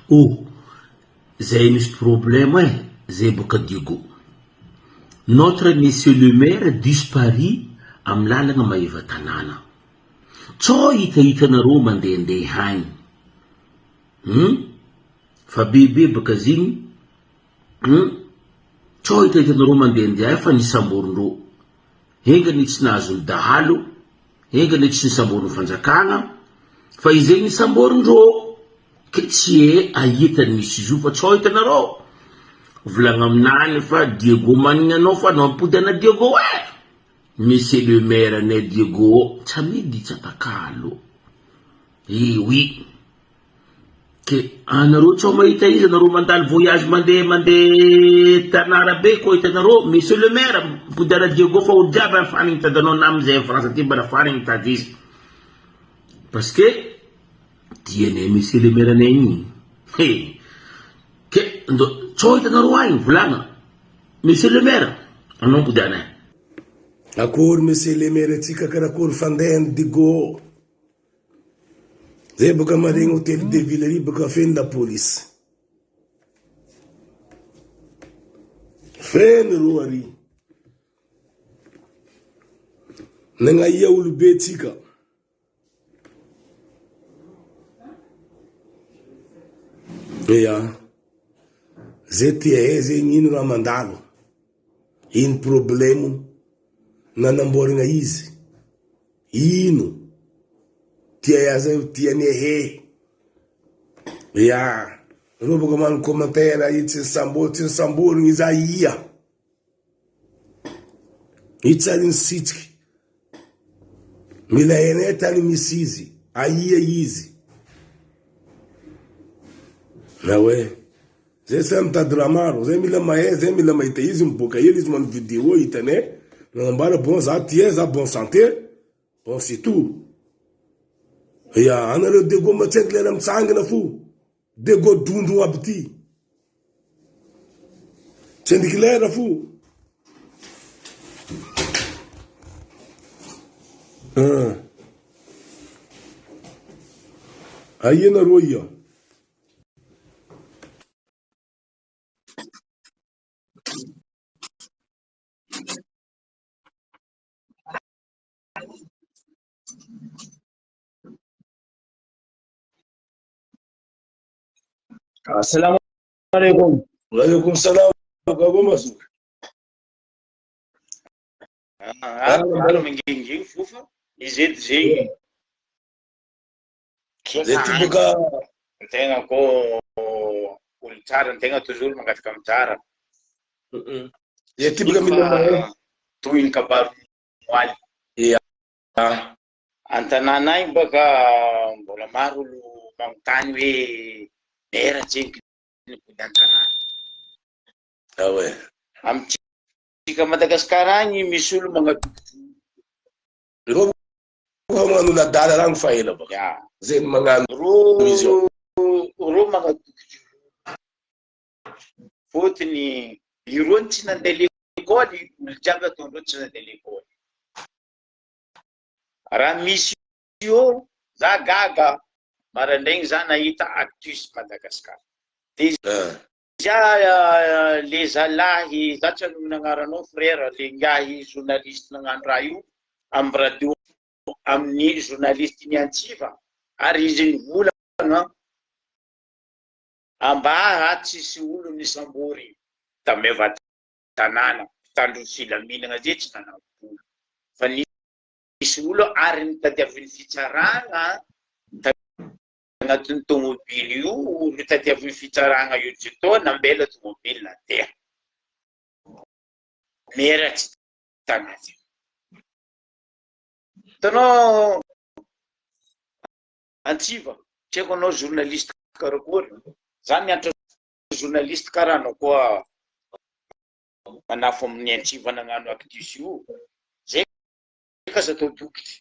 Oh! Zay misy problème eh, zay boka Diego. Notre Monsieur le maire disparu am lalagna Maevatanàna. Tsao hitahitanareo mandehandeha agny. Hum! Fa bebe baka zigny, hum! Tsao hitahitanareo mandehandeha agny fa nisamborindreo. Enga anie tsy nahazo ny dahalo, enga anie tsy nisamborin'ny fanjakana, fa izay nisamborindreo ke tsy e ahita ny misy izy io fa tsy ao hitanareo. Volagna aminany fa Diego manigna anao fa anao ampody ana Diego e! Monsieur le maire anay Diego tsy amidy tsy atakalo. Eh oui. Ke anareo tsao mahita izy anareo mandalo voyage mandeha mandeha tanara be ko hitanareo monsieur le maire mipody ana Diego fa olo jiaby afahany mitady anao na amizay en France aty mba afahany mitady izy parce que tianay monsieur le maire anay igny he ke ndo tsao hitanareo agny volagna monsieur le maire anao mipody anay. Akory monsieur le maire tsika karakory fandehany Digo. Zay boka maregny hotel de ville ary boka feno la police. Feno ro ary. Nagnaia olobe tsika. Ya. Zay tia he zegny ino raha mandalo. Ino problemo nanamboaragna izy. Ino? Tia aza io tia ny ehe. Ya, reo boka mano commentaire io tsy nisambory tsy nisamborigny izy aia. Io tsy ary nisitriky. Mila hainay tany misy izy, aia izy. Na hoe, zay tsy mitady raha maro, zay mila mahay, zay mila mahita izy miboaka hely izy manao vidéo hitanay, manambara bon za tia, za bon santé, bon c'est tout. Ya, anareo Dego matsenky lera mitsangana fo, Dego dondro aby ty. Tsendriky lera fo. Ah. Aia nareo ia? Assalamu alaikum. Wa alaikum salam. Kako mazoky. Ah, ah, manginginy fofa. Izy edy zegny. Zay ty boka Tegna ko olo tsara, tegna toujours mangataka amin'ny tsara. Zay ty boka mila mahay. Toy ny kabary moaly. Ya. An-tanàna agny baka mbola maro olo magnontany hoe mera tseniky ny mipody an-tanàna. Ah ouais. Amintsika Madagasikara agny misy olo magnatoky. Reo fa magnano ladala rano fa ela baka. Ya. Zay ny magnano Ro izy io. ro magnatoky. Fôtony ireo tsy nandeha lekôly, olo jiaby ataondreo tsy nandeha lekôly. Raha misy eo, za gaga, marandraigny za nahita Actus Madagascar. Déjà le zalahy, za tsy hanonona agnaranao frère, le ngahy journaliste nagnano raha io am radio amin'ny journaliste ny Antsiva ary izy nivolagna ambaha tsisy olo nisambory tameva tanàna, mpitandro ny filaminana zay tsy nanambola fa nisy olo ary nitadiavin'ny fitsaragna tagnatin'ny tomobily io, nitadiavin'ny fitsaragna io tsy tô nambela tomobily nandeha, mera tsy tagnaty. Hitanao Antsiva, tsy haiko anao journaliste karakory, za mianatra journaliste karaha anao koa manafo amin'ny antsiva nagnano actus io, zay k'aza atao bokotry.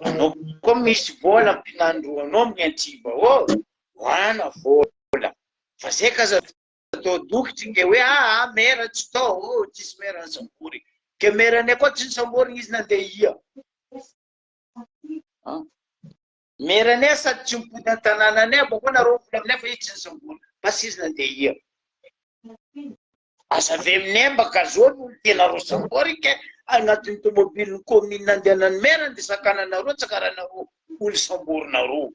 Anao koa misy vola ampinandroanao amin'ny antsiva ô, hoana vola, fa zay k'aza atao dokotry ke hoe aa mera tsy tao ô, tsisy mera nisambory, ke mera-nay koa tsy nisamborigny izy nandeha ia. Meranay sady tsy mipody an-tanànanay, bakeo nareo mivola aminay fa izy tsy nisambory. Basy izy nandeha ia. Aza avy aminay mba gazo no tianareo sambory ke agnatin'ny tomobilin'ny commune andehanan'ny maire dia sakananareo tsy karaha olo samborinareo.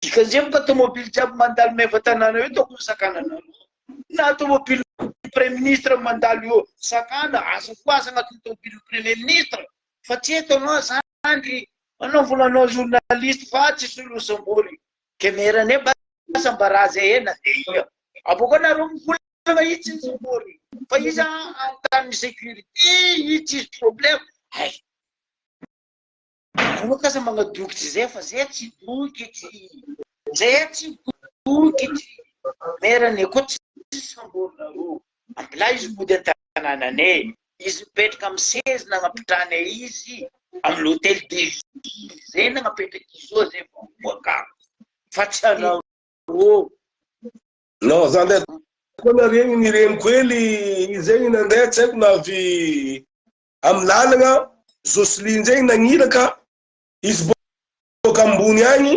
Dikan'izay moka tomobily jiaby mandalo Maevatanàna io tokony sakananareo. Na tomobily premier ministre mandalo io sakana, aza fohaza agnatin'ny tomobilin'ny premier ministre. Fa tsy eto anao zandry, anao mbola anao journaliste fa tsisy olo sambory. Ke maire anay basa mba raha zay e nandeha ia. Abôkeo nareo mivolagna izy tsy nisambory. Fa izy an-tanin'ny sécurité, izy tsisy problème. Hay. Anao kasa magnadokitry zay fa zay tsy dokitry. Zay tsy dokitry. Maire anay koa tsy samborinareo. Ampilà izy mody an-tanànanay. Izy mipetraka amin'ny seza nagnapitranay izy amin'ny l'hôtel de ville zay nagnapetraka izy eo zay vao miboaka fa tsy anareo. Non, za ndeha koa naregny ny reniko hely izy zegny nandeha tsy haiko na avy amin'ny lalagna Jocelyn zegny nagniraka izy boaka ambony agny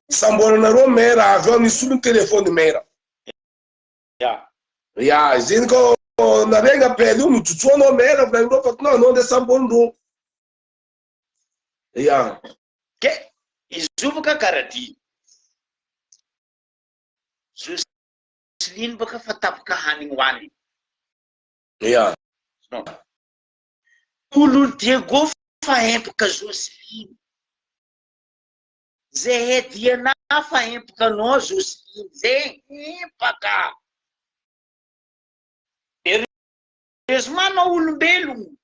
samboranareo maire avy ao nisolo ny téléphone maire. Ya. Ya, izy iny ko naregny appel io nijotsoanao maire volagnindreo fa non anao ndeha samborindreo. Ya. Ke izy io boka karaha ty. Jocelyn boka fa tapaka hanigny hoanigny. Ya. Non. Olon'i Diego fa empaka Jocelyn. Zehe Diana fa empaka anao Jocelyn. Ze empaka. Heureusement anao olombelogno.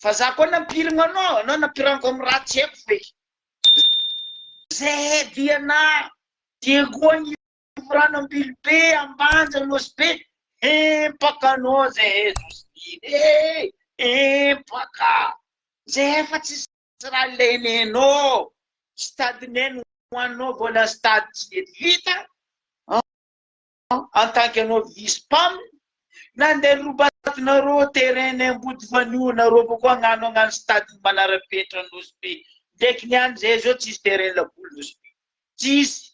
Fa za koa nampirigna anao, anao nampiraniko amin'ny raha tsy haiko feky. Zehe Diana, Diego Rano Ambilobe, Ambanja, Nosy Be, empaka anao zehe Jocelyn eh, empaka. Zehe fa tsisy raha ilainenao, stade neny hoaninao vola stade tsy nety vita, en tant que anao vice pam, nandeha nirobatinareo terrain ny Ambodivanio nareo boko hagnano hagnano stade manara-penitra Nosy Be, ndraiky niany zehe zao tsisy terrain laboly Nosy Be, tsisy.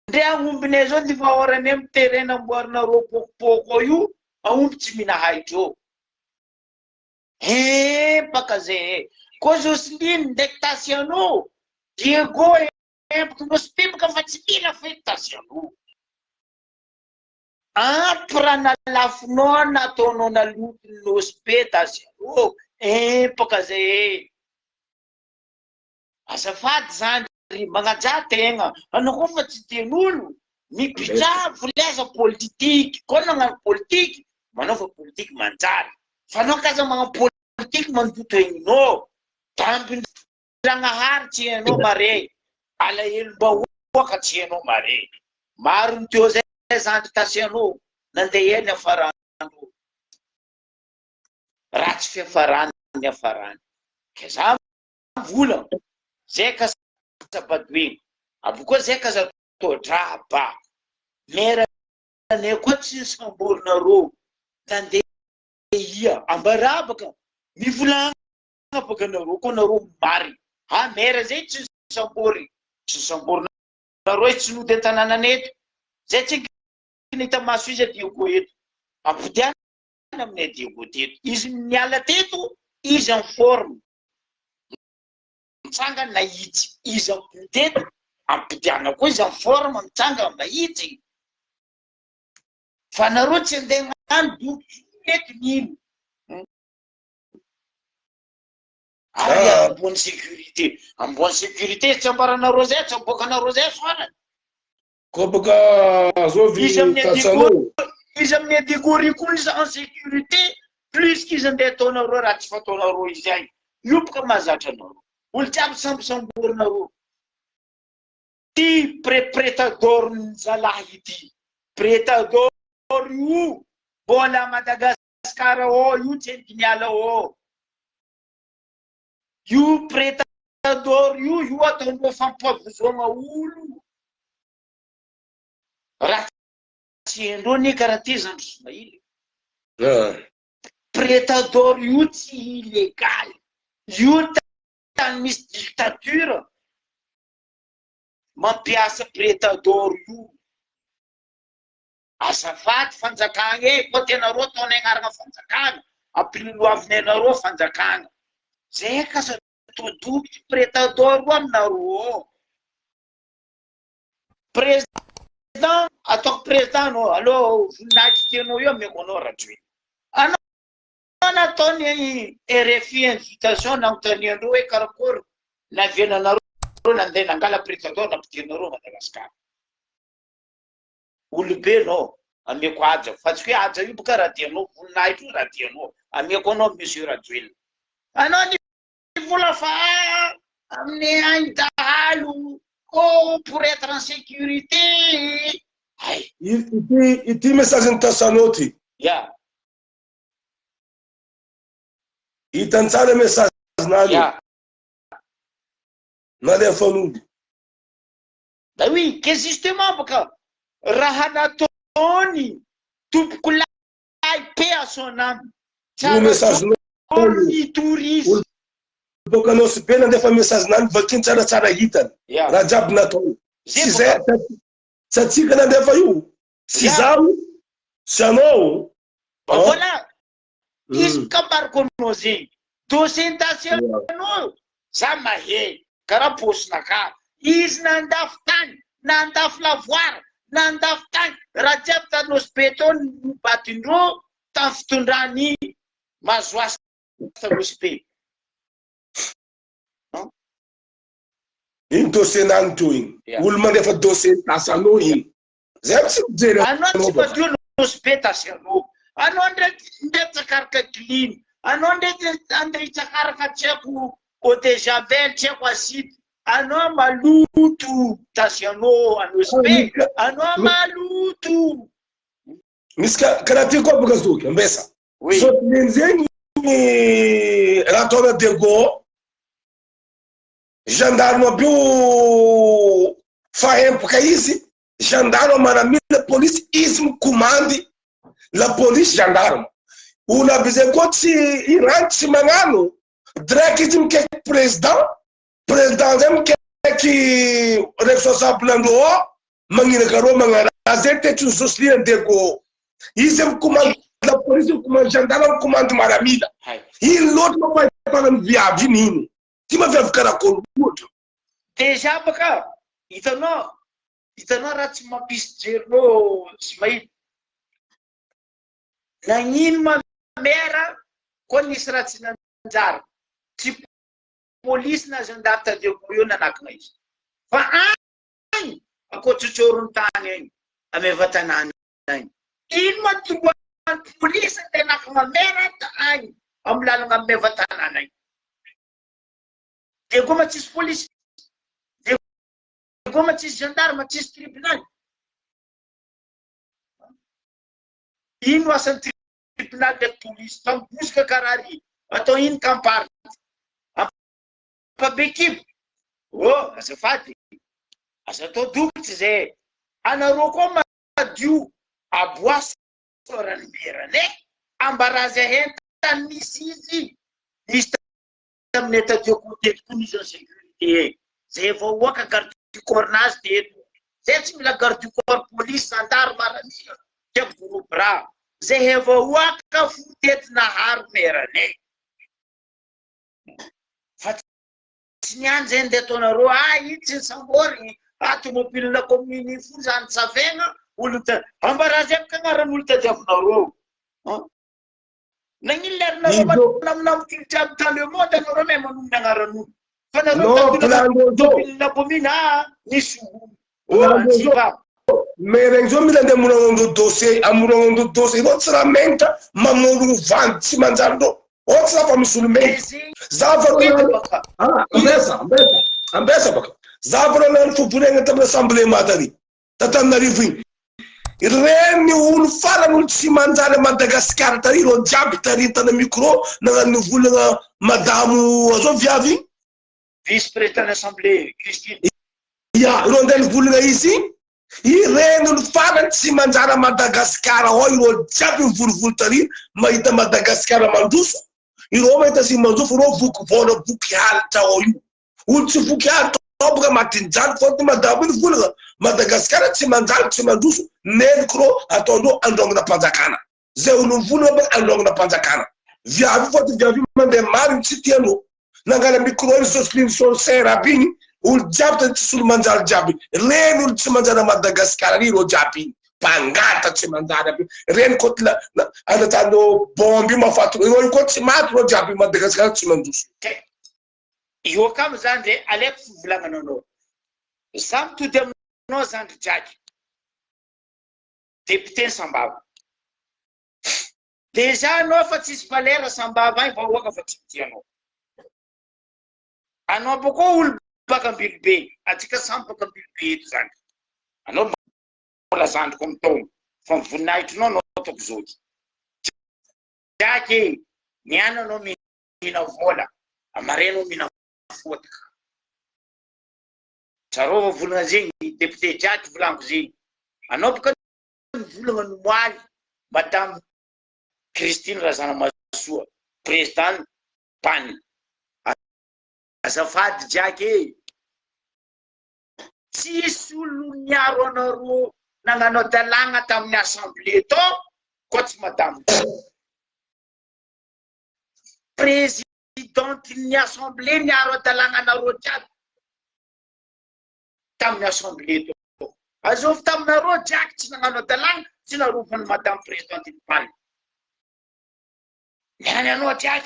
Ndre aombinay zao ny fahoranay am terrain namboarinareo pokopoko io, aomby tsy mihina hydro. Empaka zay e. Ko Jocelyne ndraiky Tasiano, Diego empaka Nosy Pipaka fa tsy mila feky Tasiano. Ampy raha nalafonao nataonao naloto ny Nosy Be Tasiano, empaka zay e. Azafady zandry, magnajà tegna, anao koa fa tsy tian'olo, mipitraha volaiza politiky, koa nagnano politiky, manaova politiky manjary, fa anao k'aza magnano politiky mandoto aigninao, tambin-dragnahary tsy hainao mare, alahelom-bahoaka tsy hainao mare, maro ny teo zay zandry tasianao, nandeha ela niafarandreo, ratsy fiafarana niafarany, ke za vola zay ka sabadoigny avy koa zay ka za todraba mera anay koa tsy nisamborinareo nandeha ia ambarabaka mivolagna baka nareo koa nareo marigny ha mera zay tsy nisambory tsy nisamborinareo izy tsy nody an-tanànanay eto zay tsy nahita maso izy Diego eto ampodiana aminay Diego teto izy niala teto izy en forme mitsangana nahitsy izy ampody eto ampodiana koa izy en forme mitsangana mahitsy fa nareo tsy andeha hagnano doky eto nino ary ambony sécurité ambony sécurité tsy ambaranareo zay tsy aboakanareo zay farany Koa baka azovy Izy amin'ny tatsanao. Izy amin'ny catégorie koa izy en sécurité plus qu'izy andeha ataonareo raha tsy fataonareo izay. Io boka mahazatra anareo. Olo jiaby sambosamborinareo. Ty prepretador ny zalahy ity. Pretador io mbola Madagascar ao io tsy endriky miala ao. Io pretador io io ataondreo fampavozoagna olo. Raha tsy haindreo anie karaha ty zandry Somaily. Pretador io tsy illégal. Io tany misy dictature mampiasa pretador io. Azafady fanjakagna e, koa tianareo ataonay agnarana fanjakagna, ampiloloavinay anareo fanjakagna. Zay ka aza todokitry pretador io aminareo ao. Président, ataoko président anao, aleo voninahitry tianao io ameko anao Rajoelina. Anao nataony RFI invitation nanontaniandreo hoe karakory navelanareo nandeha nangala prétendant nampidirinareo Madagascar. Olobe anao, ameko haja, fa tsy hoe haja io boka raha tianao, voninahitra io raha tianao, ameko anao Monsieur Rajoelina. Anao Vola fa amin'ny agny dahalo oh pour être en sécurité hay. Ity ity message ny tasanao ty. Ya. Hitany tsara message nany. Ya. Nalefan'olo. Bah oui, que justement baka raha nataony tompokolahy paix à son âme. Io message nao io. Nitory izy. Olo boka Nosy Be nandefa message nany vakiny tsara tsara hitany. Raha jiaby natao. Tsy zay tsy atsika nandefa io. Tsy zaho tsy anao. Voilà. Izy mikambariko anao zegny. Dossier ntasy anao za mahay karaha paosinakahy. Izy nandafo tany, nandafo lavoir, nandafo tany, raha jiaby tany Nosy Be tao nobadindreo tamin'ny fitondran'i Mazoasy Nosy Be. Iny dossier nany teo iny. Olo mandefa dossier ntasy anao iny. Zay tsy mijery anao. Anao tsy madio Nosy Be tasy anao. Anao ndray ndray tsakaraka clean. Anao ndray andeha hitsakaraka tsy haiko eau de javel, tsy haiko acide. Anao maloto tasy anao a Nosy Be. Anao maloto. Misy karaha ty koa boka zoky, ambesa. Oui. Zoky zegny raha ataona Diego. Gendarme aby io fa empoka izy, gendarme maramila police izy mikomandy la police gendarme. Olo aby zay koa tsy irany tsy magnano direct izy mikaiky président, président zay mikaiky responsable andreo ao magniraka reo magnano raha zay tetry ny Jocelyn Diego. Izy mikomandy la police, mikomandy gendarme, mikomandy maramila. Ino loatra mampahefana ny viavy iny ino? Ty ma viavy karakory loatra. Déjà baka hitanao hitanao raha tsy mampisy jerinao Smail nagnino ma mère koa nisy raha tsy nanjary tsy police na gendarme tadiako eo nanakana izy fa agny akotsotsorony tany agny ameva tanàna agny ino ma droit police andeha hanakana mère agny amy lalagna ameva tanàna agny Diego ma tsisy polisy, Diego ma tsisy gendarme, tsisy tribunal. Ino asan'ny tribunal ndraiky polisy? Fa mibosika karaha ry atao ino kamparty? Ampabe kibo. Oh, azafady. Aza atao dokotsy zay. Anareo koa madio aboaso ranomerana e. Ambarazy ahentany misy izy. Nisy taminay taty akoho teto koa nisy en sécurité e. Zay vahoaka garde du corps nazy teto. Zay tsy mila garde du corps police, zandary, maramila, tiako gros bras. Zay vahoaka fo teto naharo meranay. Fa tsy niany zay ndeha ataonareo, ah iny tsy nisamborigny, ah tomobile la commune iny fo zany tsavegna, olo ambarazy aby ka agnaran'olo tadiavinareo. Nagnino le ry nareo manaminamy tolotra aby dans le monde anareo mahay manonona agnaran'olo fa nareo mitady la commune ah nisy olo oh antsiva. Mais regny zao mila andeha amoronandreo dossier amoronandreo dossier ireo tsy raha menitra mamorogno vandy tsy manjary ndreo ao tsy raha fa misy olo menitra za fa ah ambesa ambesa ambesa baka za fa nanano fivoriagna tamin'ny assemblée matary Tantananarivo iny. Ireny olo farany olo tsy manjary a Madagascar tary ireo jiaby tary tana micro nagnano ny volagna madamo azao viavy igny. Vice président assemblée Christine. Ya, ireo andeha nivolagna izy igny. Ireny olo farany tsy manjary a Madagascar ao ireo jiaby mivorivory tary mahita Madagascar mandroso. Ireo mahita sy manjo fa ireo voky vôla voky halatra ao io. Olo tsy voky halatra ao boka matin'ny jaly fôtony madamo iny volagna Madagasikara tsy manjary tsy mandroso meloky reo ataondreo androngana mpanjakana. Zay olo mivolagna boka androngana mpanjakana. Viavy io fôtony viavy io mandeha marigny tsy tiandreo. Nangala micro iny Jocelyne Sorcière aby igny olo jiaby tany tsisy olo manjary jiaby reny olo tsy manjary a Madagascar ary ireo jiaby igny mpangata tsy manjary aby reny koa la anatandreo bombe io mahafaty ireo io koa tsy maty ireo jiaby Madagascar tsy mandroso. Kay io akama zany re aleoko fivolagnana anao za mitody aminao zandry jaky député sambava Déjà anao fa tsisy valeur sambava agny vahoaka fa tsy mitia anao. Anao boko olo baka Ambilobe, atsika samy baka Ambilobe eto zany. Anao mbola zandriko amy taogno fa ny voninahitrinao anao ataoko zoky. Jaky e, niany anao mihina vola, amare anao mihina fotaka. Tsarova volagna zegny, député Jaky volaniko zegny. Anao boka Nivolagna ny omaly Madame Christine Razanamahasoa, Président PAN. Azafady Jack e! Tsisy olo niaro anareo nagnano adalagna tamin'ny assemblée tao koa tsy Madame Présidente ny assemblée niaro adalagna anareo jiaby. Tamin'ny assemblée tao. Azovy taminareo Jack tsy nagnano adalagna tsy narovan'i madame présidente ny bal. Niany anao Jack.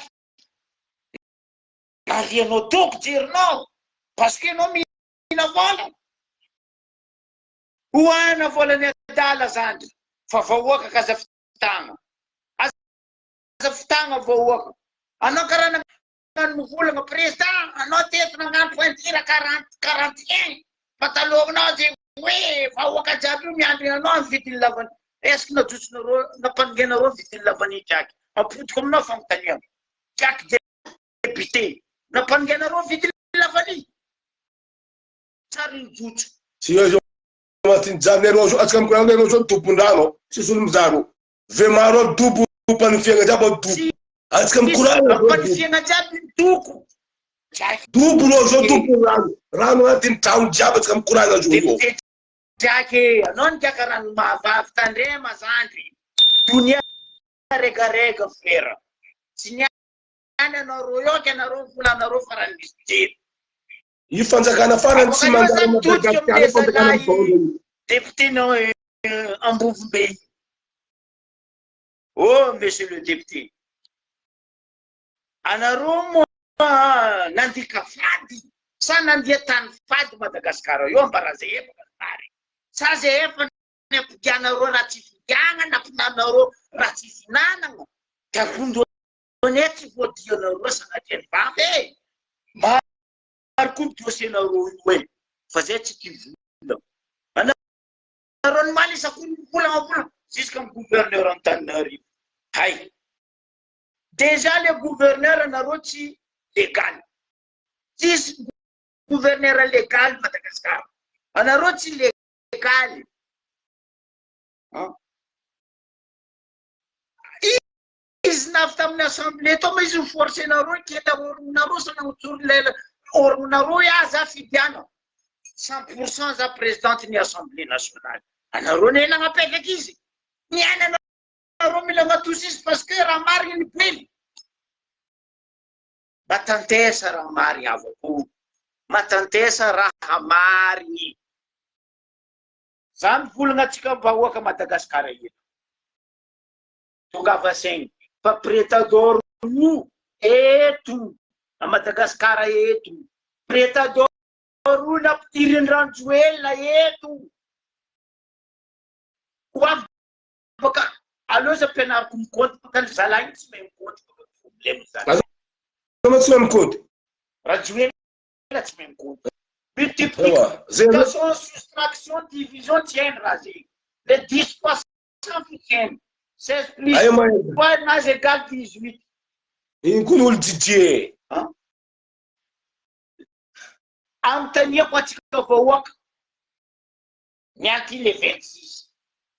Narianao toko jerinao parce que anao mihina vola. Hoana volan'ny adala zandry fa vahoaka ka aza fitagna. Aza fitagna vahoaka. Anao karaha Nagnano mivolagna président anao teto nagnano pointure 40 41 patalognao zegny hoe vahoaka jiaby io miandry anao am vidiny lavany est ce que najotsonareo nampanongainareo vidiny lavany jiaky ampodiko aminao fagnontaniagna jiaky député nampanongainareo vidiny lavany tsary nijotso. Tsy eo anatin'ny jamy nareo zao atsika mikoragna nareo zao tompon-drano tsisy olo mizaha reo. Vemaro ao dobo mpanifiagna jiaby ao dobo. Atsika mikoragna zao dobo. Mpanifiagna jiaby ny doko. Dobo reo zao dobo rano. Rano agnatin'ny tragno jiaby atsika mikoragna zao io. Député Jack e, anao nikaka rano mahavavy tandrema zandry. Donia regarega frera. Tsy niany anareo eo ke anareo volanareo farany misy mijery. Io fanjakana farany tsy mandalo Madagasikara io fanjakana mitondra io. Député nao Ambovombe io. Oh monsieur le député. Anareo moa nandika fady sa nandia tany fady Madagasikara io ambara zay efa nary. Sa zay efa nampidianareo raha tsy fidiagna nampinanareo raha tsy finanagna. Dakondone tsy voadianareo sanatria ny vava e. Maro koa ny dossier nareo io e. Fa zay tsy tia vola. Anareo ny maly isaky ny volagna vola jusqu'à ny gouverneur Antananarivo. Hay. Déjà le gouverneur nareo tsy légal. Tsisy gouverneur légal Madagascar. Anareo tsy légal. Hein? Izy navy tamin'ny assemblée tao ma izy ny forcenareo kely orognonareo sa nagnotsory lela orognonareo hoe ah za fidiana 100% za présidente ny assemblée nationale anareo ne nagnapetraky izy ny ainanareo mila magnatosy izy parce que raha marigny ny poily matantesa raha marigny avako matantesa raha marigny za mivolagna atsika vahoaka Madagasikara eto Tongava saigny fa pretador io eto a Madagascar eto. Pretador io nampidirin'i Rajoelina eto. Ho avy baka aleo za ampianariko mikaonty baka ny zalahy iny tsy mahay mikaonty baka problème zany. Aza tsy mahay mikaonty. Rajoelina tsy mahay mikaonty. Multiplication, soustraction, division tsy hainy raha zegny. Le 10 fois Africaine. 16 plus Aia mahay. 3 nazy égal 18. Iny koa ny olo Didier. Hein? Anontaniako antsika vahoaka ny anty le 26.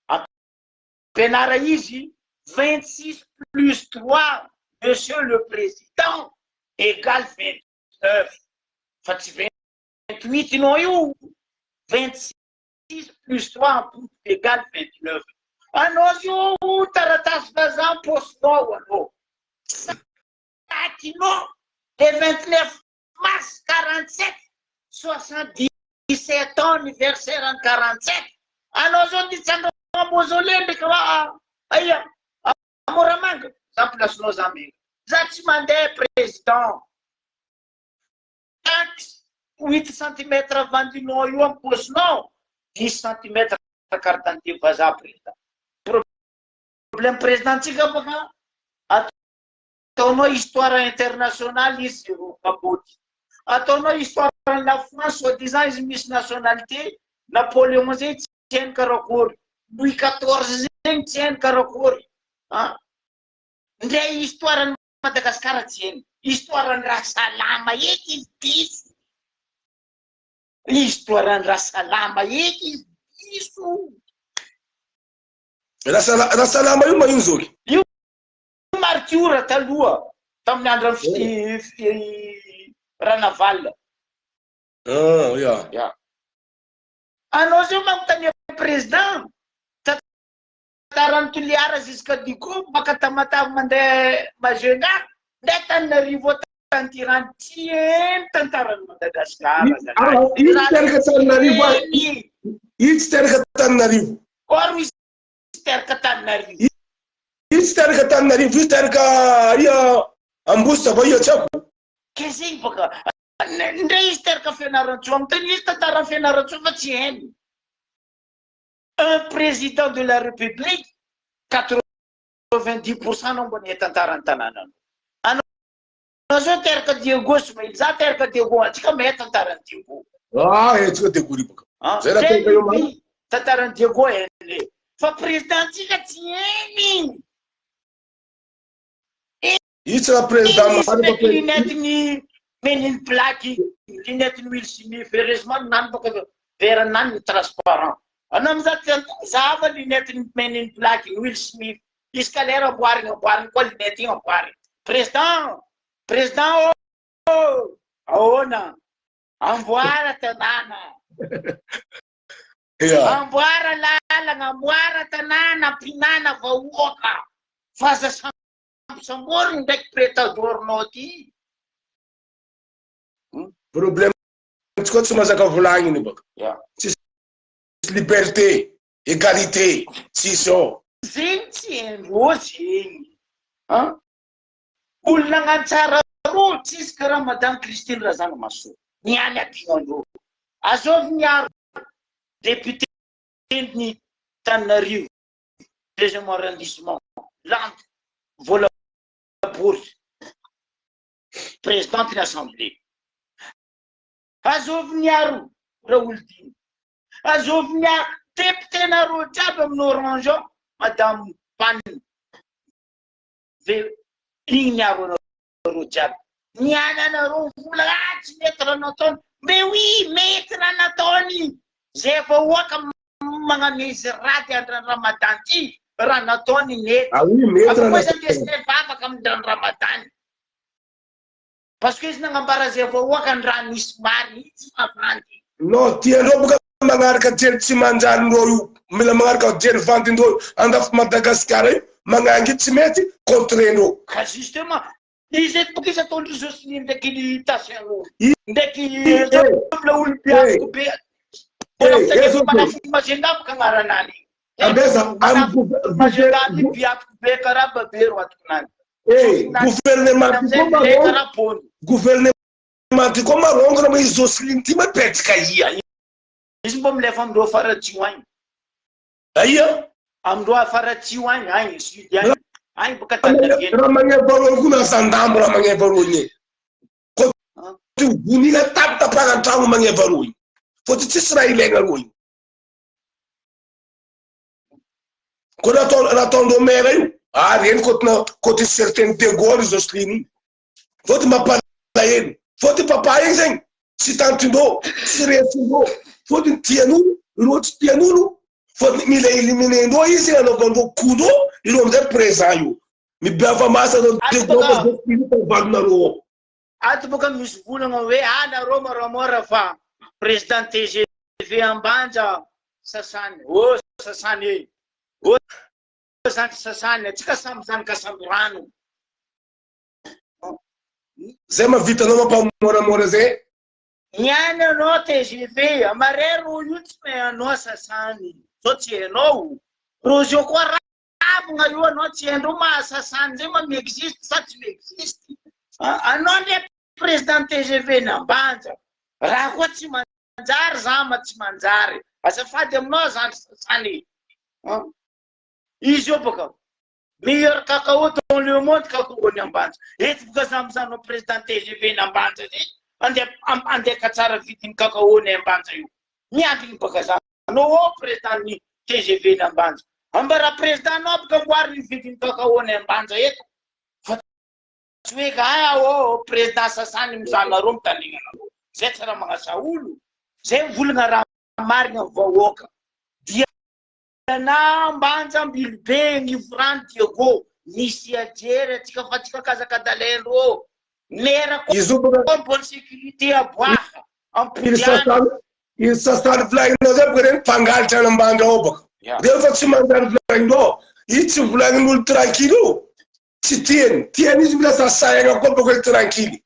Ampianara izy 26 plus 3. Monsieur le Président égale 29 fa tsy 28 nao io, 26 plus 3 ampody égale 29. Anao zio taratasy vazaha am-paosinao anao. Sakinao le 29 mars 47, 77 ans anniversaire en 47. Anao zao nitsangana mausolée ndraiky raha aia Moramanga, za place-nao za mena. Za tsy mandeha président. Taxe huit centimètres vandinao io am paosinao, dix centimètres carte d'identité vazaha président. Problème président tsika baka ataonao histoire internationale izy zéro kapoty. Ataonao histoire la France soi disant izy misy nationalité, Napoléon zay tsy hainy karakory, Louis quatorze zegny tsy hainy karakory. Ah. Ndray histoire ny Madagascar tsy hainy. Histoire ny Rasalama eky izy diso. Histoire ny Rasalama eky izy diso. Rasalama io ma ino zoky? Io martiora taloha tamin'ny andron'ny Ranavalona. Ah, ya. Ya. Anao zao magnontania président tantaran'i Toliara jusqu'à Diego maka Tamatave mandeha Majunga ndeha Tananarivo Tantirany tsy eny tantaran'i Madagascar zalahy. Izy tsy teraka Tananarivo ary. Izy tsy teraka Tananarivo. Or izy tsy teraka Tananarivo. Izy tsy teraka Tananarivo, izy teraka ia Ambositra va ia tsy haiko. Ke zegny baka ndre izy teraka Fianarantsoa amintany izy tantaran'i Fianarantsoa fa tsy hainy. Un président de la république 90% anao mba nihay tantaran'ny tanànanao. Anao zao teraka Diego Ismail, za teraka Diego, antsika mahay tantaran'i Diego. Ah, antsika Diego ry baka. Ah, Zay raha teraka eo marina. Tantaran'i Diego hainy. Fa président ntsika tsy hainy. Io tsy raha président Izy marina fa ndraiky président. lunette ny Men in Black, lunette ny Will Smith, heureusement nany baka verre nany ny transparent. Anao amizay tsy zahava lunette ny Men in Black, ny Will Smith. Izy ka lera amboarigny amboarigny koa lunette igny amboarigny. Président, président ô, ahoana? Amboara tanàna. Yeah. Amboara lalagna, amboara tanàna, ampinana vahoaka. Fa aza Samboriny ndraiky pretador-nao ty. Problème tsy koa tsy mazaka volagniny baka. Yeah. Tsisy liberté, égalité, tsisy ao. Zegny tsy haindreo zegny. An? Olo nagnano tsara rô tsisy karaha madame Christine Razanamahasoa. Niany adinondreo. Azovy niaro député ny Tananarivo. deuxième arrondissement lanto vola bory présidente ny assemblée azovy niaro Raholdina azovy niaro député nareo jiaby amin'ny orange ao madame Panne ve igny niaro anareo jiaby niany anareo vola ah tsy mety raha nataony mais oui mety raha nataony zay vahoaka magname izy raty andran'ny Ramadan ty raha nataony nety. Ah oui, mety raha Koa izy nataony. andesiny vavaka amin'ny Ramadan. Parce que izy nagnambara zay vahoaka ny raha nisy mariny tsy mavandy. Non, tiandreo boka magnaraka jery tsy manjary ndreo io. Mila magnaraka jery vandy ndreo io. Andafy Madagasikara io, magnangy tsy mety contre ndreo. Ka justement, Izy eto boka izy ataondry Jocelyne ndraiky ny Tacien ro ndraiky la olo biatiko be mbola mitandremo manafo Majunga boka agnaranany Ambeza manafo Majunga ty biatiko be karaha babe ro atokonany Eh, gouvernement ty koa be karaha pony gouvernement ty koa marongona ma izy Jocelyne ty mipetraka ia izy mbo milefa amindreo faratsio agny Aia? Amindreo afaratsio agny, agny sud agny. Agny boka Tananarivo. Raha magneva rô koa na zandamo raha magneva rô igny. Ko ty vonila tapitapahana an-tragno magneva rô igny. Fô ty tsisy raha ilaigna rô igny. Ko raha atao raha ataondreo maire io, ah reny ko tina ko ty certaine de Gaulle Jocelyne igny. Fô ty mampalahelo. Fô ty papa igny zegny tsy tantindreo, tsy resindreo. Fô ty tian'olo, ireo tsy tian'olo. Fô ty mila éliminer-ndreo izy anaovandreo coup-ndreo, ireo amizay présent io. Mibeava maso anao Ato Diego baka fa zay tsy hita ny valinareo ao. Ato boka misy volagna hoe ah nareo moramora fa président tgv Ambanja sasany oh sasany e oh zandry sasany atsika samy zanaka samby rano. Zay mahavita anao mampamoramora zay. Niany anao tgv amare ro io tsy mahay anao sasany zao tsy hainao rozy io koa Ravina io anao tsy haindreo maha sasany zay ma mi-existe sa tsy mi-existe anao ndre président tgv ny Ambanja raha koa tsy manjary za ma tsy manjary azafady aminao zandry sasany e izy io baka meilleur cacao dans le monde cacao ny Ambanja eto boka za mizanao président tgv ny Ambanja zay andeha andeha katsara vidiny cacao ny Ambanja io miandrigny baka za Anao ô président ny tgv ny Ambanja. Ambara président nao aby ka amboary ny vidiny cacao ny Ambanja eto. Fa tsy hoe ka ah ô président sasany mizaha anareo mitandregna anareo. Zay tsy raha magnasa olo. Zay mivolagna raha marigna ny vahoaka. Dia na Ambanja Ambilobe Agnivorano Diego misy ajery atsika fa tsika kazakadalaindreo. Mera koa bonne sécurité aboaha ampodiana. Iny sasany volagninao zay boka reny mpangalatra any ambanja ao baka. Reo fa tsy manjary volagninao. Io tsy volagnin'olo tranquille io. Tsy tiany. Tiany izy mila sasahegna koa baka hoe tranquille.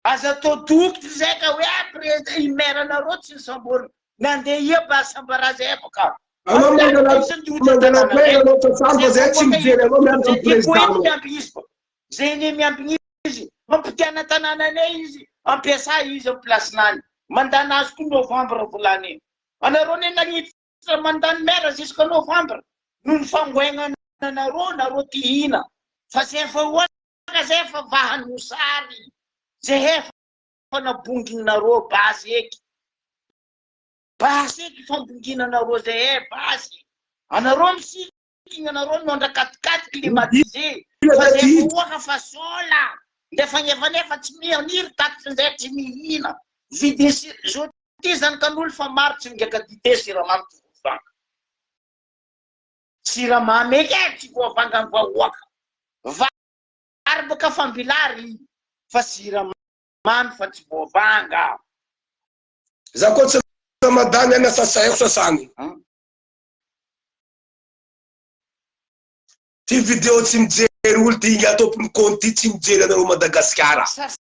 Aza atao dokotry zay ka hoe ah président i maire anareo tsy nisamborina. Nandeha ia ba sambaraza eh baka. Anao mangala mangala koa anao sasany fa zay tsy mijery anao miaraka amin'ny président anao. Zay anie miambigny izy, mampodiana tanànanay izy, ampiasa izy am place-nany. Mandany azy koa novembre volana iny. Anareo anie nagniditra mandany maire jusqu'à novembre noho ny fangoegnana anareo, nareo ty hina. Fa zay vahoaka zay efa vahan'ny mosary, zay efa nabonginareo basy eky. Basy eky fambonginanareo zay e, basy. Anareo misiky Tianareo ny nondra katikaty climatisé fa zay vahoaka fa sola ndefa nefanefa tsy mianiry takitra nzay tsy mihina vidiny sira zo ty zanakan'olo fa maro tsy migaka dite siramamy tsy voavanga siramamy eky e tsy voavanga ny vahoaka vary boka fambilary fa siramamy fa tsy voavanga. Za koa tsy ramadany any asa saiko sasany. Ty vidéo tsy mijery olo ty ingahy tompony compte ty tsy mijery anareo Madagasikara.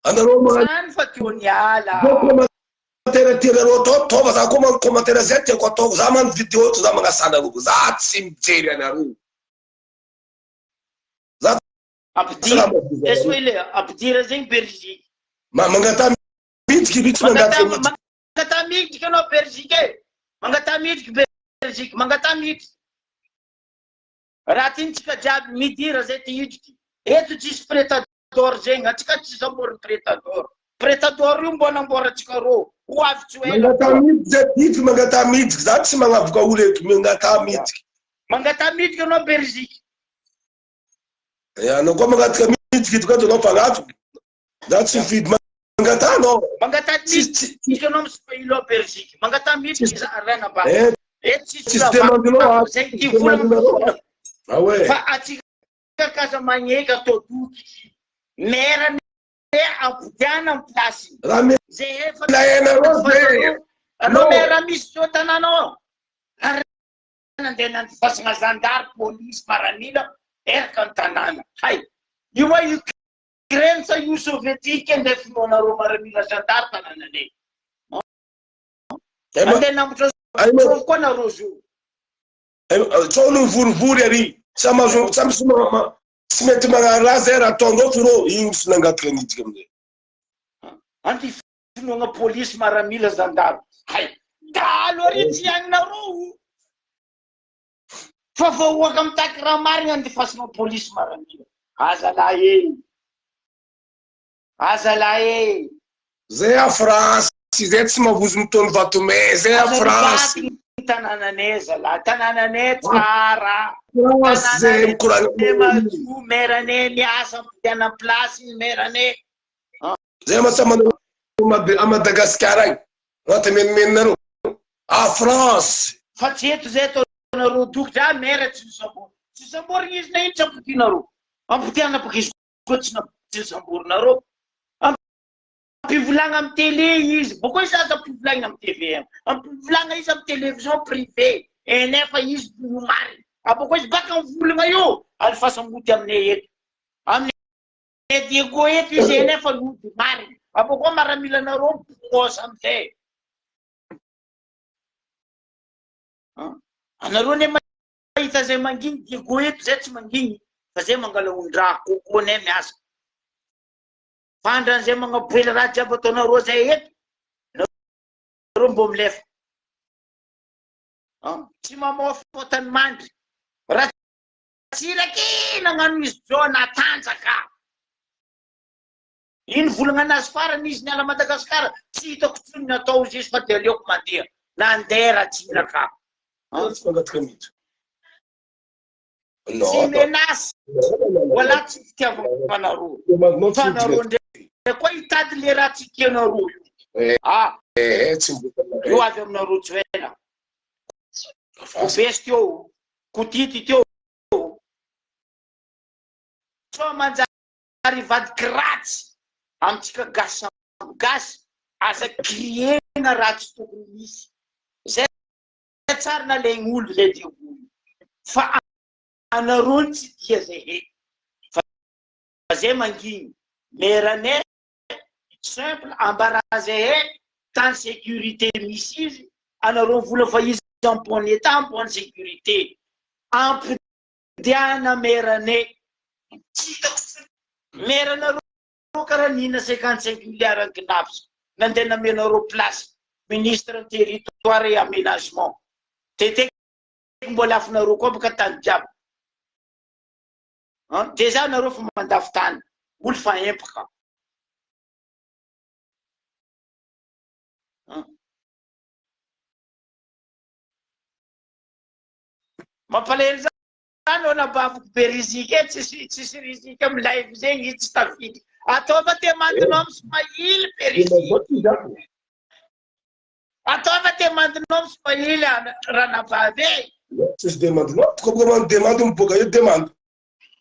Anareo magnano Sasany fa teo niala. Zao commentaire tianareo atao ataova za koa magnano commentaire zay tiako ataoko za magnano vidéo to za magnasa anareo za tsy mijery anareo za tsy raha Ampidira mahavizy eso anareo. ile ampidira zegny Belgique. Ma mangataha midriky ry tsy mangataka Mangataha midriky. mangataha midriky anao Belgique e. Mangataha midriky Belgique mangataha midriky. Raha tiantsika jiaby midira zay ty hidriky. Eto tsisy pretador zegny, atsika tsy samborin'ny pretador. Pretador io mbô namboarantsika rô, ho avy tsy ho ela Mangataha koa. midriky zay ty hidriky mangataha midriky za tsy magnavoka olo eto mangataha midriky. Mangataha midriky anao Belgique. Eh, anao koa mangataka midriky eto ka anao mpagnatoko. Za tsy mifidy mangataha anao. Mangataha Tsisy tsy midriky anao misy ao Belgique. Mangataha midriky tsisy za Renaba. eh Eto tsisy tsisy demande-nao olo ato. zay ty Tsisy vola demande-nareo ato. Ah ouais. Fa atsika kaza magneka atao dokiky. Mera ne ampodiana am place. Raha mila Zay efa hainareo zay. Anao Non. mera misy zao tanànao. Ary nandeha nandifasagna zandary, polisy, maramila eraka ny tanàna. Hay. Io a Ukraine sa io sovietique nde finoanareo maramila zandary tanànanay. Andeha nambotra sov koa nareo zo. Sao no mivorivory ary samy azo samy tsy tsy mety magnano raha zay raha ataondreo firô igny tsy nangataka niditra amizay. Anty finoagna polisy maramila zandary. Hay dahalo ary tsy agninareo. Fa vahoaka mitaky raha marigna andefasana polisy maramila. Azalahy e! Azalahy e! Zay a France zay tsy mavozo mitony vatomay zay a Aza France. mivaky ny tanànanay zalahy, tanànanay tsara, France zay tanànanay mikoragna madio, maire-nay miasa ampodiana place ny maire-nay. Zay ma samy manao a Madagascar agny. Raha menomenonareo. A France. Fa tsy eto zay ataonareo dokotra, ah maire tsy nosamborina. Tsy samborina izy na ino tsy ampodianareo. Ampodiana baka izy koa tsy tsy samborinareo. Ampivolagna amy télé izy, boko izy aza ampivolagna amy tvm, ampivolagna izy amy télévision privé, eh nefa izy no marina. Aboko izy baka mivolagna io, alefasa mody aminay eto. Aminay Diego eto izy eh nefa nody marina. Aboko maramilanareo miposa amizay. Anareo anie mahita zay manginy Diego eto zay tsy manginy fa zay mangala ondraha coco nay miasa. Fa andran'izay magnaboela raha jiaby ataonareo zay eto nareo mbo milefa. Tsy mamao fotany mandry. Ratsiraka e nagnano izy zao natanjaka. Iny volagna anazy farany izy niala Madagascar tsy hitako tsony ny atao izy fa de aleoko mandeha. Nandeha Ratsiraka. Tsy mangataka mihitsy. Tsy menace wala tsy fitiavana anareo. Fa anareo ndray koa hitady le raha tsy tianareo io. Ah. Io avy aminareo tsy ela. Kobesy teo, kotity teo. Sao manjary hivadiky ratsy amintsika gasy samy gasy, aza crier-na raha tsy tokony misy. Zay tsara nalaigny olo zay devoly fa anareo ny tsy tia zay he fa zay mangigny meranay simple ambara zay he tany sécurité misy izy anareo mivola fa izy en bon état en bonne sécurité ampodiana meranay tsy hitako tsony meranareo karaha nihina 55 milliards ny cnaps nandeha namenareo place ministre ny territoire et aménagement teteky mbo lafonareo koa boka tany jiaby an déjà nareo fa mandafo tany olo fa empaka an mampalahelo zany eo nabaviko be rizika e tsisy tsisy rizika amy live zegny izy tsy tafiditra ataova demande-nao amy smahily be rizika Ataova demande-nao amy Swahili ranabavy e. Tsisy demande-nao, tokoa boka mano demande miboaka eo demande.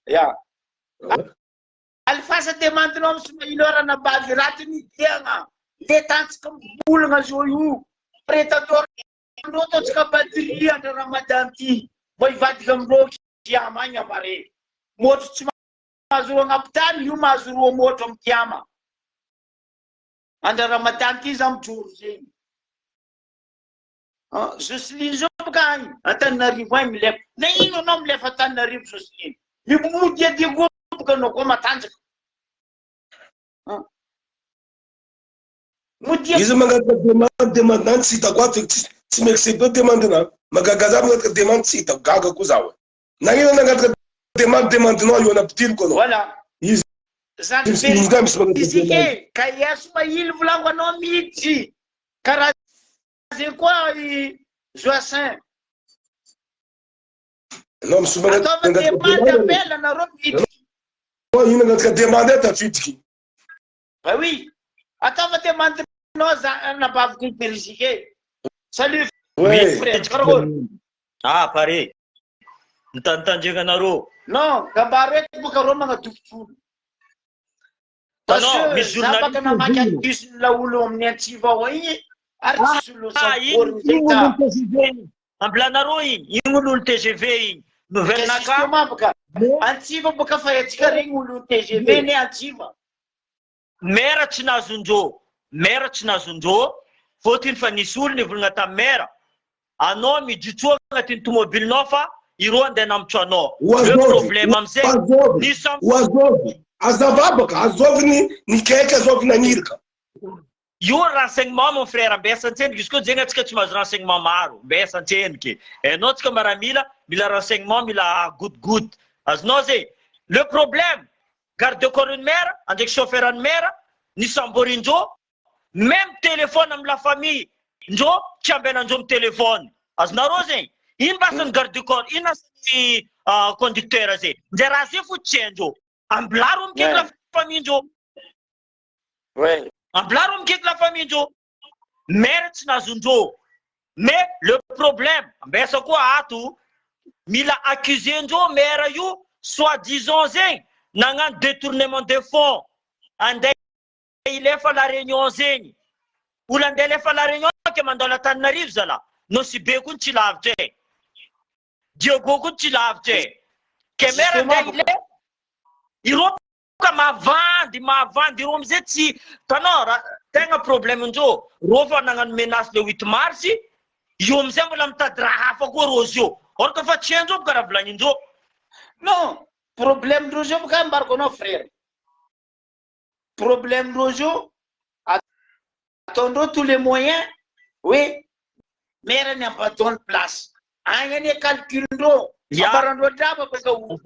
Ya. Alifasa demande-nao amy Swahili eo ranabavy raty ny diagna. Le tantsika mivolagna zao io. Pretator ndreo ataontsika batterie andra Ramadan ty. Vao hivadika amindreo kiama agny avare. Motro tsy mahazo roa agnapitany io mahazo roa motro amy kiama. Andra Ramadan ty za mijoro zegny. Ah, Jocelyne zao boka agny Antananarivo agny milefa. Na ino anao milefa Antananarivo Jocelyne? Mimodia Diego boka anao koa matanjaka. Ah. Modia. Izy mangataka demande demande nany tsy hitako ato tsy tsy mi-accepter demande nany. Magaga za mangataka demande tsy hitako gaga koa zaho. Nagnino nangataka demande demande nao io anampidiriko anao. Voilà. Izy Zandry be rizika e, ka i Asmaïl volango anao mihitsy. Karaha zegny koa i Joassin. Anao misy Ataova demande appel anareo midriky. Io nangataka demande tafidriky. Bah oui. Ataova demande nao za anabaviko i Berizika e. Salut Ouais. frère, karakory? Ah, pare. Mitandritandregnanareo. Non, gambaro eto boka reo magnadofotro olo. Parce Tanao, que misy za baka journaliste namaky addus ny laolo amin'ny antsiva ao igny ary tsisy olo Ah, igny samboriny zay igny ta. olo TGV igny. Ambilanareo igny, igny olo TGV igny. Nouvelle Ka naka. justement boka antsiva boka fa antsika regny olo TGV ne antsiva. Maire tsy nazondrô, maire tsy nazondrô, fôtony fa nisy olo nivolagna tam maire, anao mijotsoa agnatin'ny tomobilinao fa ireo andeha hanambotra anao, Ho le azovy, problème ho amizay, azovy, nisy am. ho azovy, azava baka, azovy ny nikaiky, azovy naniraka. Io renseignement mon frère, mbesa antsendriky, izy koa zegny antsika tsy mahazo renseignement maro, mbesa antsendriky, hainao tsika maramila, mila renseignement, mila gout gout, azonao zegny, le problème, Garde de corps ny maire andraiky chauffeur ny maire ny samborindreo même téléphone amy la famille ndreo tsy ambelandreo mi téléphone azonareo zegny ino mba asan'ny garde du corps ino asan'ny conducteur zegny ndre raha zegny fo tsy haindreo ambilaro mikaiky la famille ndreo ambilaro mikaiky la famille ndreo Maire tsy nazondreo mais le problème ambesa koa ato mila accuse ndreo maire io soit disant zegny. nagnano detournement de fonds andeha hilefa la réunion zegny. Olo andeha hilefa la réunion ke mandalo Antananarivo zala. Nosy Be koa tsy lavitra e. Diego koa tsy lavitra e. Ke mera andeha hilefa. Ireo ka mavandy mavandy ireo amizay tsy tanao raha tegna problème ndreo reo fa nagnano menace le 8 mars io amizay mbola mitady raha hafa koa reo zio or ka fa tsy haindreo boka raha volagnindreo. Non, problème ndreo zio boka ambarako anao frère. Problème ndreo zio ataondreo tous les moyens hoe maire ny abandonne place. Agny anie calcul ndreo. Ambarandreo draba baka o.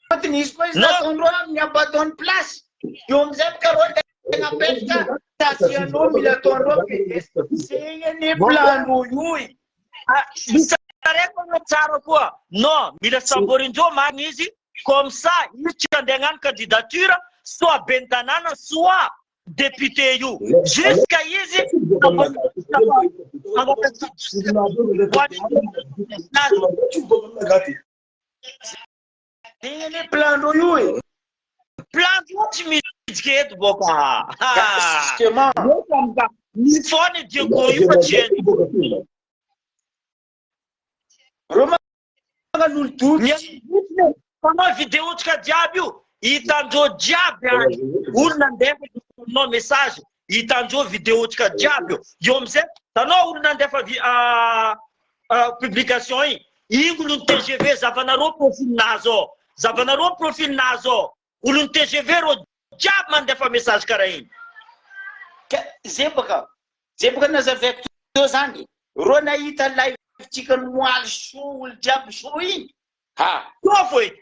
Fotony izy koa izy nataondreo amin'ny abandonne place. Eo amizay baka reo tegna apetraka tasianao mila ataondreo PDS. Zegny anie plan ndreo io e. Misy araiky aloha tsara koa. Non, mila samborindreo marina izy comme ça izy tsy andeha hagnano candidature soit ben'ny tanàna soit député io jusqu'à izy Zegny anie plan-dreo io e. Plan-dreo tsy midika eto boka. Justement. Misy foana Diego io fa tsy hainy. Reo magnano olo doky. Mpanao vidéo tsika jiaby io, hitandreo jiaby any. Olo nandefa aminao message, hitandreo vidéo tsika jiaby io. Eo amizay, tanao olo nandefa publication igny, igny olon'ny TGV zavanareo profil nazy ao. Zavanareo profil nazy ao. Olon'ny TGV reo jiaby mandefa message karaha igny. Ka zay baka, zay baka nazavaiko teo zany, reo nahita live tsika nomoaly soa olo jiaby soa igny, ha. Soa fo e.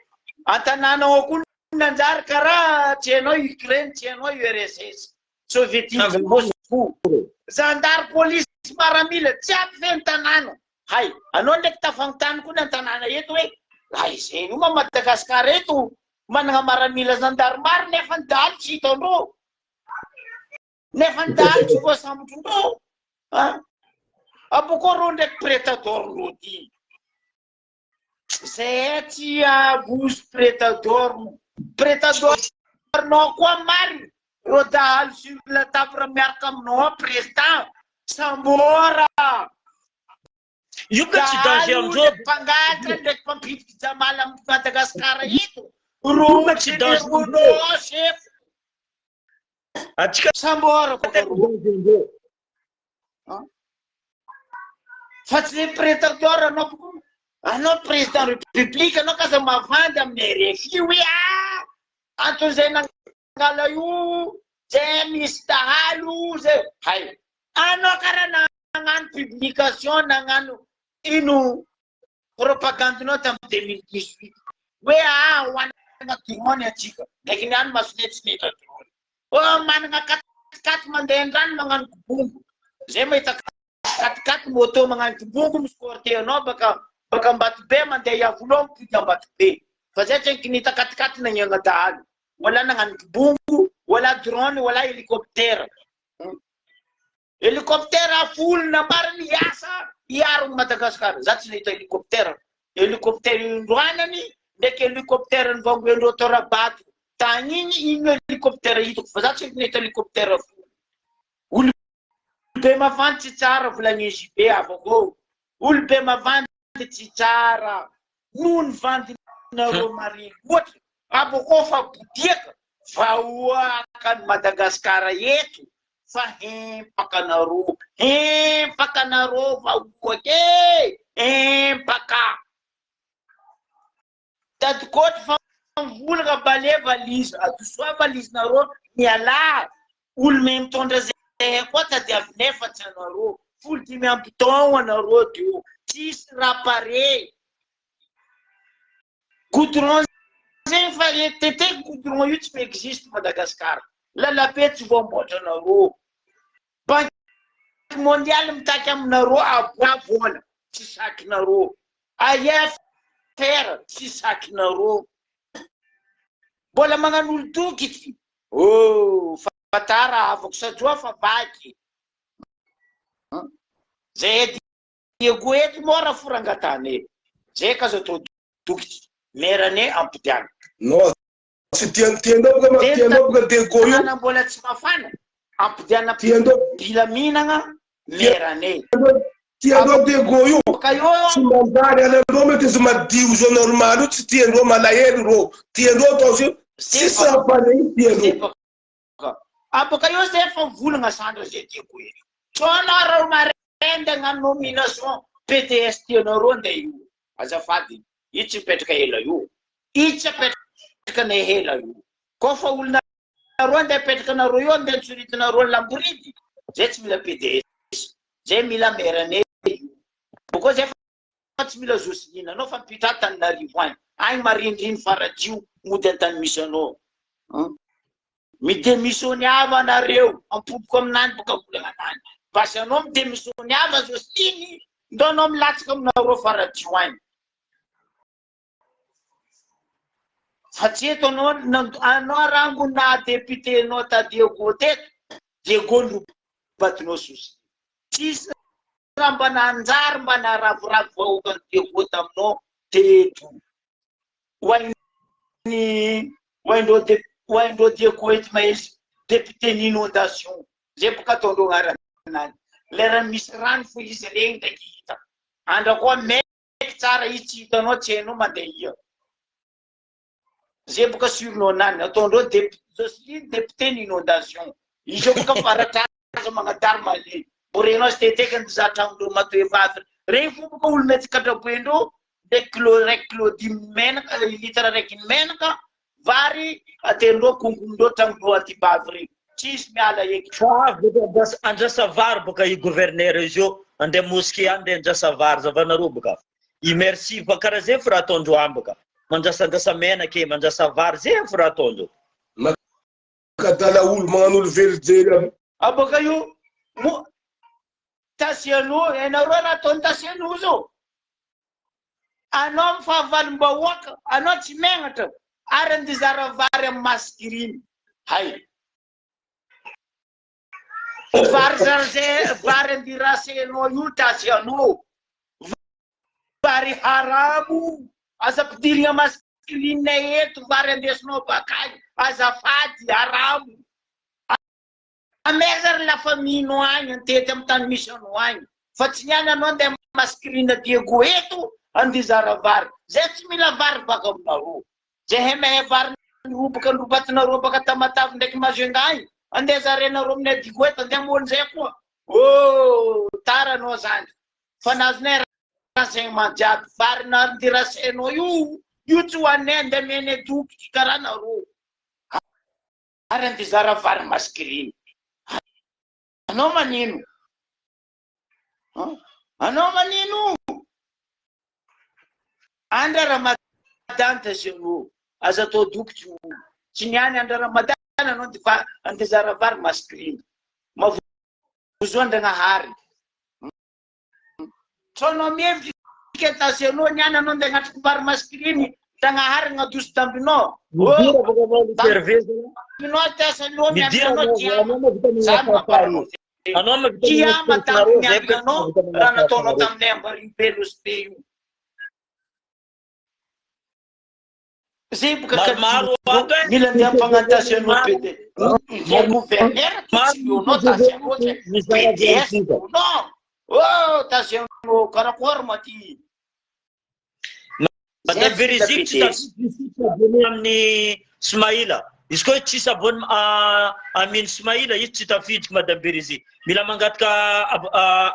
Antanàna ao koa nanjary karaha tsy hainao Ukraine, tsy hainao URSS, Soviétique, Moscou. Zandary, polisy, maramila, jiaby feno tanàna. Hay, anao ndraiky tafagnontany koa ny an-tanàna eto hoe, hay zay io ma Madagascar eto managna maramila zandary maro nefa ny dahalo tsy hitandreo. Nefa ny dahalo tsy voasambotry-ndreo. Ah. Abôkô reo ndraiky pretador-ndreo ty. Zay tsy avozo pretador. Pretador-nao koa marina. Reo dahalo sur la table miaraka aminao président. Sambora. Io ka tsy danger Dahalo amindreo. ndraiky mpangalatra ndraiky mpampiditra jamala amin'i Madagasikara eto. Io ka tsy danger amindreo. Reo chef. Atsika Sambora koa tena danger amindreo. Fa tsy le prédateur anao koa. Anao président république anao kaza mavandy amin'ny RFI hoe ah anton'izay nangala io zay misy dahalo zay. Hay. Anao karaha nagnano publication nagnano ino propagande-nao tamin'ny 2018 hoe ah hoanana drone atsika. Ndraiky niany masonay tsy nahita drone. Oh manana katikaty mandeha an-drano magnano kibongo. Zay mahita katikaty moto magnano kibongo mi-escorter anao baka baka Ambatobe mandeha Iavoloha mipody Ambatobe. Fa zay tsy nita katikaty nagnena dahalo. Wala nagnano kibongo, wala drone, wala hélicoptère. Hélicoptère folo nambarany hiasa hiaro an'i Madagascar. Za tsy nahita hélicoptère. Hélicoptère indroanany ndraiky hélicoptère nivangoendreo Torabato tagny igny, igny hélicoptère hitako fa za tsy nahita hélicoptère folo. Olo be mavandy tsy tsara volagnin'i JB havako ô. Olo be mavandy tsy tsara noho ny vandinareo mare loatra. Abôkô fa bodiaka vahoakan'i Madagascar eto fa hempaka anareo, hempaka anareo vahoaka e, hempaka. Dadikôty fa mivolagna bale valise, adosoa valise nareo mialà, olo mahay mitondra zahay koa tadiavinay fa tsy anareo, 15 taogno anareo teo, tsisy raha pare. Goudron zegny fa teteky goudron io tsy mi-existe Madagascar. Lalabe tsy voamboatra anareo. Banque mondiale mitaky aminareo aboa vola tsy sakinareo. AIFR tsy sakinareo. Mbola magnano olo-toky ty. Oh, fa tara havako sajoa fa vaky. Zay Diego eto moa raha forangatany e. Zay ka azo atao doky. Maire-nay ampodiana. Non, tsy tian tiandao boka ma tiandao boka Diego io. Tanàna mbola tsy mafana, ampidiana pilaminagna maire-nay. Tiandao Diego io. Tsy manjary any andreo mety izy madio zao normal io tsy tiandreo malahelo reo. Tiandreo atao zio tsisy raha pareil tiandreo. Aboka eo zay fa mivolagna sandra zay Diego io. Tsao anareo marain nde hagnano nomination PDS tianareo nde io. Azafady, io tsy mipetraka ela io. Io tsy apetraka anay ela io. Koa fa olona roa andeha apetraka anareo io, andeha antsoritinareo ny lamboridy, zay tsy mila PDS. Zay mila maire anay io. Bokeo zay fa tsy mila Jocelyne anao fa mipetraha Antananarivo agny. Agny marindriny faradio mody antany misy anao. Midemissioniava anareo, ampodiko aminany boka volagna anany. Basy anao midemissioniava Jocelyne, ndao anao milatsaka aminareo faradio agny. Fa tsy eto anao, anao rango naha député anao ta Diego teto, Diego norobatinao Jocelyne. Tsisy raha mba nanjary mba naharavoravo vahoakan'i Diego taminao teto. Ho an'ny ho haindreo de ho haindreo Diego eto mahery député ny inondation zay boka ataondreo agnaranany. Lera misy rano fo izy regny ndraiky hita. Andra koa maiky tsara izy tsy hitanao tsy hainao mandeha ia. Zay boka surnom-nany ataondreo dep Jocelyne député ny inondation. Izy io boka faratraza magnadary male. Mbo regninao sy teteky ny za tragnondreo matoe vavy regny fo boka olo mety kadraboendreo ndraiky kilo raiky kilo dimy menaka litre raiky ny menaka vary aterindreo konkonindreo tragnondreo antibavy regny tsisy miala eky. Fa avy boka andrasa andrasa vary boka i gouverneur izy io andeha mosquée any ndeha andrasa vary zavanareo boka i merci fa karaha zay fo raha ataondreo any boka mandrasandrasa menaka e mandrasa vary zay fo raha ataondreo. Makadala olo magnano olo very jery aby. Aboaka io mo Tasiano hainareo raha ataony Tasiano zao anao am fahavalom-bahoaka anao tsy megnatra ary andeha zara vary am masquerine hay vary zara zay vary andeha rasenao io Tasiano vary haramo aza ampidirigna masquerine eto vary andesinao bakany azafady haramo Amaiza ry la famille nao agny antety am tany misy anao agny fa tsy ny any anao andeha masquerine Diego eto andeha hizara vary zay tsy mila vary baka aminareo zay mahay vary nirobaka nirobatinareo baka Tamatave ndraiky Majunga agny andeha zarainareo aminay Diego eto andeha amony zay koa oh tara anao zany fa nazonay renseignement jiaby vary nandirasenao io io tsy hoaninay andeha amenay dokoky karaha nareo Ary andeha zara vary masquerine. Anao manino? Anao manino? Andra Ramadan tazeno. Aza atao dokotry olo. Tsy niany andra Ramadan anao andeha andeha zara vary masquerine. Mavozo Andragnahary. Sao anao mihevitra ke tazeno niany anao andeha hagnatriky vary masquerine Ndragnahary agnadoso dambinao. Midira baka anao ny service. Dambinao tazeno Midira miambina anao anao, kiama. anao mahavita Za magnasa mambaranao io. Anao mahavita Kiama magnasa tamby zay miambina baka anao mahavita raha magnasa nataonao nareo. taminay Ambariny be Nosy be io. Zay boka Maromaro ato e. Mila andeha ampagnantasy anao PD. Zay gouverneur Maro tsy ionao tasy anao zay. PDS non. Oh tasy anao karakory ma ty. Madame Beriziky tsy tafiditra abonné amin'ny Smaila. Izy koa tsisy abonné aminy Smaila izy tsy tafiditra Madame Beriziky. Mila mangataka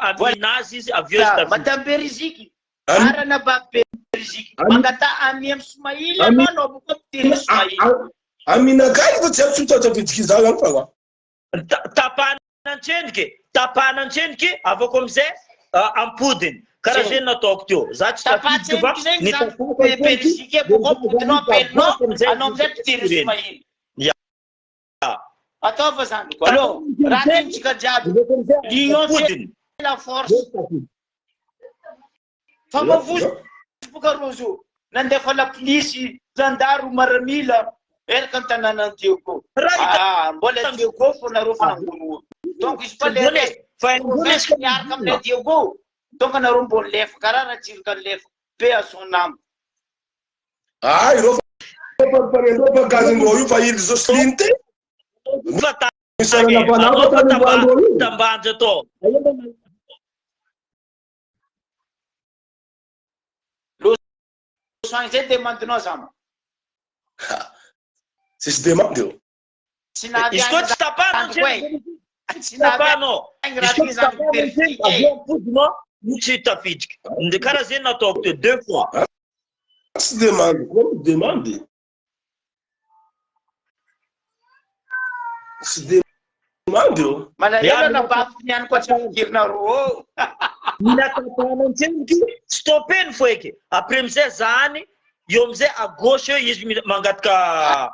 aminazy izy avy eo izy tafiditra. Madame Beriziky Ary anabavy Beriziky, mangataha ami am Somaily anao anao boko mpiteny Somaily. Aminakahy fa tsy haiko tsy tafiditra izaho ihany fa. Tapahana antsendriky e, tapahana antsendriky avako amizay ampodiny. Karaha zay nataoko teo. Za tsy tafiditra fa Tapahana ny zegny tapahako zany Beriziky e, boko ampodinao apelinao anao amizay mpiteny Somaily. Ya. Ataova zany. Allo, raha tiantsika jiaby. L'union fait la force. Fa mavozo boka rozo nandefa la polisy, zandaro, maramila eraka an-tanànan'i Diego. Ah, mbola Diego fo nareo fa nangoroa. Donc izy koa le reste province miaraka aminay Diego. Donc anareo mbo nilefa karaha Ratsiraka nilefa. Paix à son âme. Ah, ireo fa parparendreo fa gazindreo io fa ily Jocelyne ty. Fa Misy tagny, lavalava anao fa tany tamba amboandreo io. tambanja atao. Loso agny zay demande-nao zama. Ha. Tsisy demande eo. Tsy navy Izy koa agny tsy tapahanao zandriko e. tsendriky, Tsy navy tapahanao. agny Izy raha koa ty tsy zandriko tapahanao tsendriky, perfide avy e. eo ampodinao, io tsy tafiditra. Karaha zay nataoko teo deux fois. Tsy demande koa ny demande. Tsy demande eo. Malahelo Ya, mila anabaviko niany koa tsy ampidirina roa ô. Mila tapahana antsendriky, stoppeny fo eky. Après amizay zany, eo amizay à gauche eo izy mangataka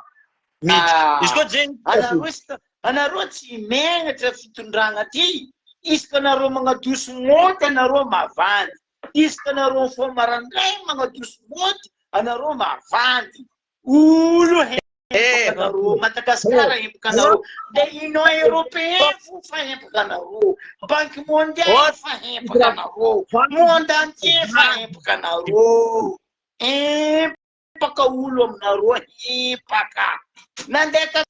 miditra. Izy koa zegny Anareo sy anareo tsy megnatra fitondragna ty. Isaka anareo magnadoso monty anareo mavandy. Isaka anareo mifoha maraindraigny magnadoso monty anareo mavandy. Olo hempaka anareo, Madagascar hempaka anareo, le Union Européen fo fa hempaka anareo, Banque Mondiale fa hempaka anareo, monde entier fa hempaka anareo. Hempaka olo aminareo, hempaka. Nandeha ta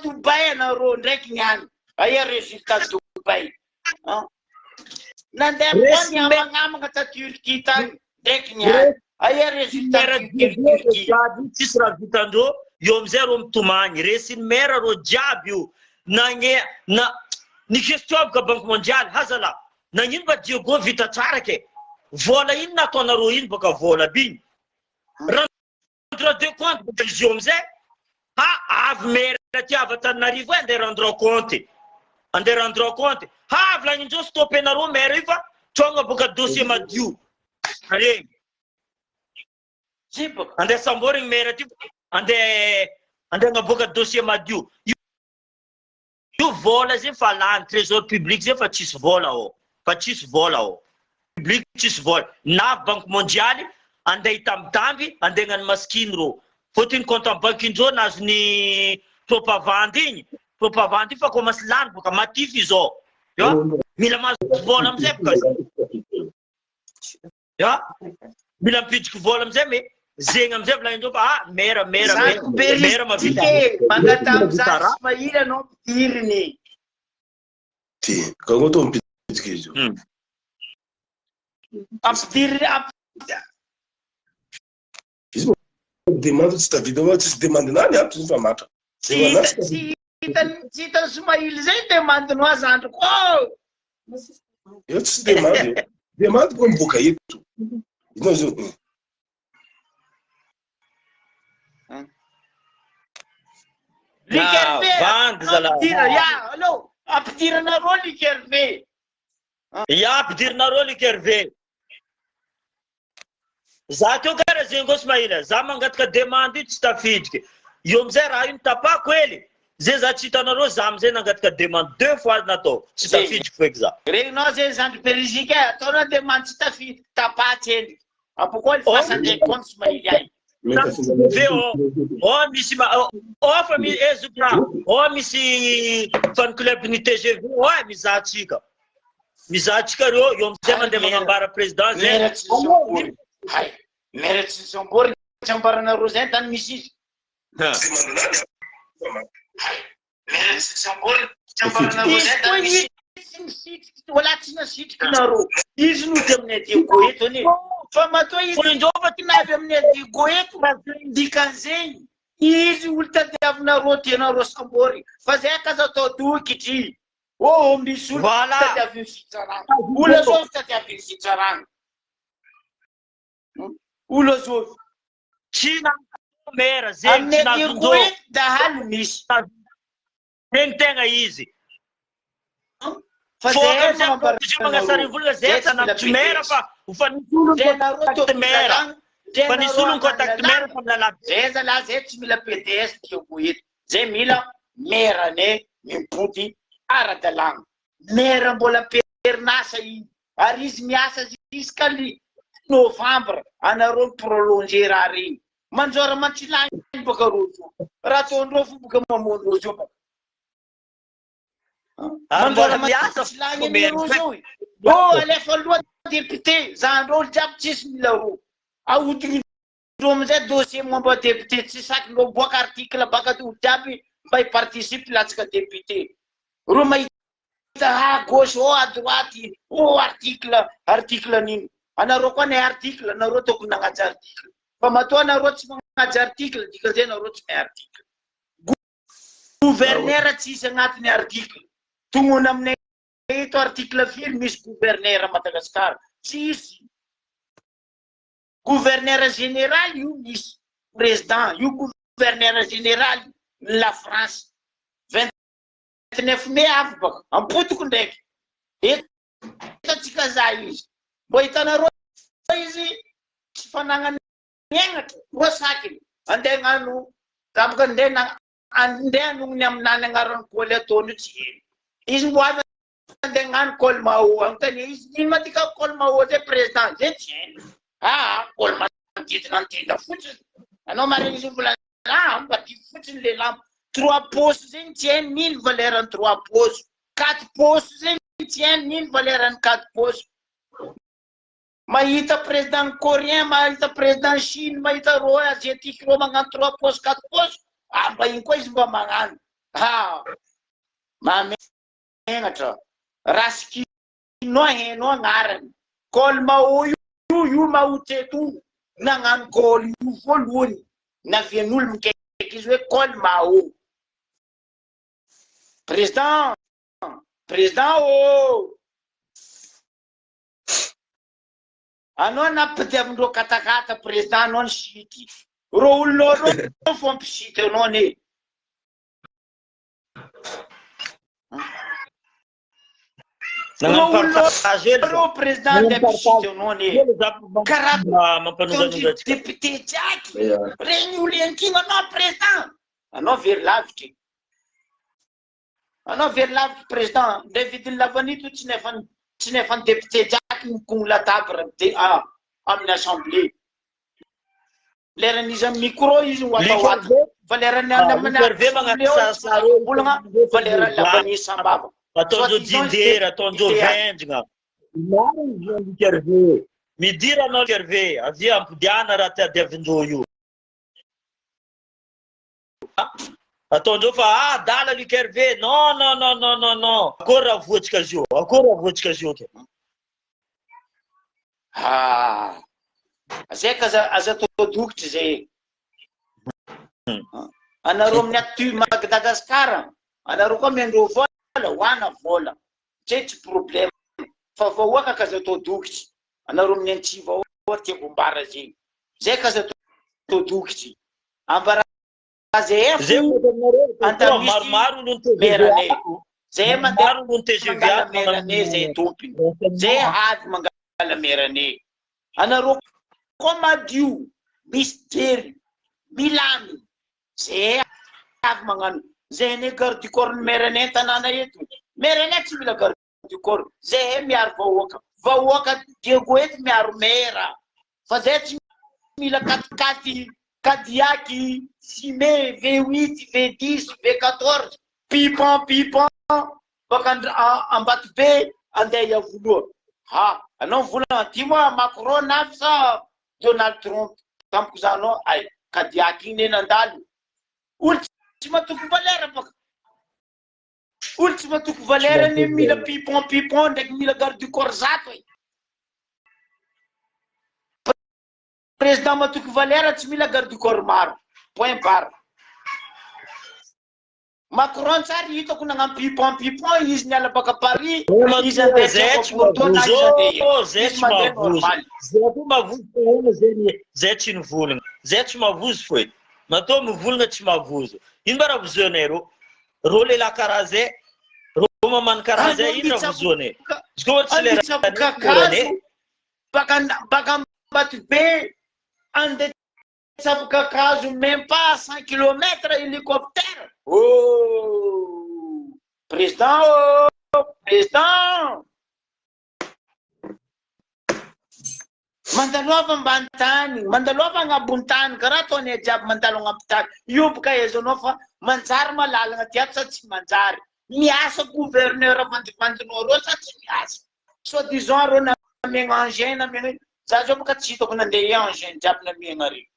Dubaï anareo ndraiky niany, aia résultat Dubaï? Nandeha koa niamagnamagna ta Turquie tany ndraiky niany. Aia résultat Turquie? Tsisy raha vitandreo, eo amizay reo mitomagny. Resin'ny maire reo jiaby io. Nagne na ny question boka banque mondiale, hazala. Nagnino mba Diego vita tsara ke? Vola ino nataonareo ino boka vola aby igny? Rendre de compte boka izy io amizay. Ha avy maire aty avy Antananarivo e andeha rendre compte. Andeha rendre compte. Ha volagnindreo stoppenareo maire io fa tonga boka dossier madio. Regny. Andeha samborigny maire aty andeha andeha agnaboaka dossier madio. Io vola zay fa lany, trésor public zay fa tsisy vola ao, fa tsisy vola ao. Public tsisy vola. Na banque mondiale andeha hitambitamby, andeha hagnano maskiny reo. Fôtony compte en banque indreo nahazo ny propavandy igny, propavandy io fa commence lany boka, matify izao. Mila mahazo vola amizay boka. Ya, mila mipitriky vola amizay me zegny amizay volagnindreo fa ah mera mera Zany mera mera mavita berisike mangataha mavita amizany raha. Ismaïl anao ampidiriny. Ty, ka ngo to mipitriky izy io. Ampidiriny amp- Izy moa demande tsy tafita fa tsisy demande nany ato izy fa matra. Tsy hita tsy hitany tsy hitany Ismaïl zay demande-nao zandriko ô. Eo tsisy demande eo. Demande koa mivoaka eto. Ianao zao. Luc Hervé, vandy zalahy. ampidira, ya, allo, ampidiranareo Luc Hervé. Ya, ampidirinareo Luc Hervé. Za teo kara zegny koa Smaila, za mangataka demande io tsy tafidriky, eo amizay raha io nitapako hely, zay za tsy hitanareo za amizay nangataka demande deux fois nataoko, tsy tafidriky feky za. Regninao zegny zandry Beriziky e, ataonao demande tsy tafidriky, tapaha tsendriky, apokoa ny fasan-dray compte Smaily agny. Ve ô, ô misy ma, ô fa mi, eh zoky raha, ô misy fan club ny TGV ô e mizaha antsika. Mizaha antsika reo eo amizay mandeha magnambara président zay. Mera tsy sambory. Hay, mera tsy sambory tsy ambaranareo zay tany misy izy. Mera tsy sambory tsy ambaranareo zay tany misy izy. Tsy misitriky, wala tsy nasitriky nareo. Izy no de amin'ny Diego eto anie. Fa matoa izy navy amin'ny Diego eto, dikan'izegny izy olo tadiavinareo tianareo sambory. Fa zay akaza atao dokitry. Oh, misy olona Voilà. tadiavin'ny fitsarana. Olona zao tadiavin'ny fitsarana. Olona zao. Tsy nahazo mera zegny, tsy Amin'ny nahazo Diego ndrô. eto dahalo misy. Zegny tegna izy. Fa Fôka zay amizay manambara izy magnasary volana zay Zay tsy tsy mila nahazo mera PDS. fa fa nisy olona Zay nareo contact tokony mera. lalàna. Zay Fa nisy nareo olona contact mera lalàna. tamin'ny lalàna. Zay zalahy zay tsy mila PDS Diego eto. Zay mila maire-nay mimpody ara-dalàna. Maire mbola am-perinasa iny ary izy miasa jusqu'à ny novembre anareo mi-prolonger raha regny. Manjora mantsilahy baka reo zao. Raha ataondreo fo boka mamono reo zao baka. Ary Manjora mbola miasa mantsilahy fo anie maire. reo zao e. Oh alefa aloha député, zahandreo olo jiaby tsisy mila reo. Ahodiny. Ndreo amizay dossier momba député tsy saky ndreo miboaka article baka olo jiaby mba hi participe latsaka député. Reo mahita à gauche oh à droite oh article article nino. Anareo koa ne article anareo tokony nagnaja article. Fa matoa anareo tsy magnaja article dikan'izay anareo tsy mahay article. Gouverneur tsisy agnatiny article. Tognona aminay eto article firy misy gouverneur Madagascar? Tsisy. Gouverneur général io misy président io gouverneur général ny la France 29 mai avy baka ampotoko ndraiky eto atsika za izy mbo hitanareo izy tsy fanagnany hegnatra roa sakiny andeha hagnano za boka andeha na andeha hanognony aminany agnarany kôly ataony io tsy heno izy mbo avy Andeha hagnano col Mao anontania izy ino ma dika col Mao zay président zay tsy hainy aa col manodidina ny tenda fotsiny anao marigny izy mbola aa mba dify fotsiny le lamba trois poches zegny tsy hainy nino valeur ny trois poches quatre poches zegny tsy hainy nino valeur ny quatre poches mahita président coréen mahita président Chine mahita rô asiatique rô magnano trois poches quatre poches ah mba iny koa izy mba magnano ah mame Megnatra. Rasikino heno agnarany. Col Mao io io Mao Tse Tung nagnano col io voalohany navian'olo mikaiky izy hoe col Mao. Président président ô! Anao nampitiavindreo katakata président anao nisity. Reo olonao reo fo ampisity anao anie. Nagnano partage hely Reo président Nagnano député anao anie. Hely za Karaha mampanonganonga antsika. député jiaky. Regny olo iankiana anao président. Anao very lavitry. Anao very lavitry président. Ndray vidin'ny lavanito tsy nefany tsy nefany député jiaky mikogno latabra de ah, amin'ny assemblée. Leran'izy amin'ny micro izy ho atao ato. Fa leran'ny any amin'ny Luc Hervé magnano sarisary eo. Volagna fa leran'ny lavan'ny sambava. Ataondreo jindery, ataondreo vendragna. Marina ny volan'i Luc Hervé. Midira anao Luc Hervé, avia ampodiana raha tadiavindreo io. Ataondreo fa ah adala Luc Hervé, non non non non non non. Akory raha voantsika azy io, akory raha voantsika azy io ke. Ah, zay ka aza aza atao dokotry zay. Anareo amin'ny actu Madagascar, anareo koa miandro vola, hoana vola. Zay tsy problème. Fa vahoaka ka aza atao dokotry. Anareo amin'ny antsiva ao tiako ambara zegny. Zay ka aza atao dokotry. Ambara zay Zay fo ohatra aminareo, Antamisy maromaro olo ny TGV meranay. ato. Zay mandeha Maromaro olo ny TGV mangala ato meranay zay manano tompony. Zay avy mangala meranay. Anareo koa madio, misy jery, milamy. Zay avy magnano. Zay anie garde du corps ny meranay an-tanàna eto. Meranay tsy mila garde du corps. Zahay miaro vahoaka. Vahoaka Diego eto miaro maire. Fa zahay tsy mila katikaty, Cadillac, Cime, V8, V10, V14, pipon pipon baka Ambatobe andeha Iavoloha. Ha, anao mivolagna ty moa Macron avy sa Donald Trump? Tampoka za anao, ay, Cadillac igny ne nandalo. Olo tsy matoky valeur baka. Olo tsy matoky valeur anie mila pipon pipon ndraiky mila garde du corps zato e. Président matoky valeur tsy mila garde du corps maro. Point barre. Macron tsary hitako nagnano pipon pipon izy niala baka Paris izy andeha Zay tsy tsy Bordeaux na izy mavozo andeha ô, zay izy tsy mandeha mavozo. normal. Zay koa mavozo fa ahoana zay ny zay tsy nivolagna. Zay tsy mavozo fo e. Matoa mivolagna tsy mavozo. Ino mba raha vozoanay rô? Rô lehilahy karaha zay, rô mamany karaha zay, ino raha vozoanay? Izy koa tsy lera Anitsako kakazo baka baka Ambatobe andeha tsabo kakazo même pas 100 kilomètres hélicoptère. Oh président oh président. Mandaloava ambany tany, mandaloava agnabony tany, karaha ataonay jiaby mandalo agnambo tany. Io boka ahaizanao fa manjary ma lalagna ty ato sa tsy manjary? Miasa gouverneur vandivandinao reo sa tsy miasa? Soit disant reo namiagna engin namiagna ino, za zao boka tsy hitako nandeha engin jiaby namiagna reo.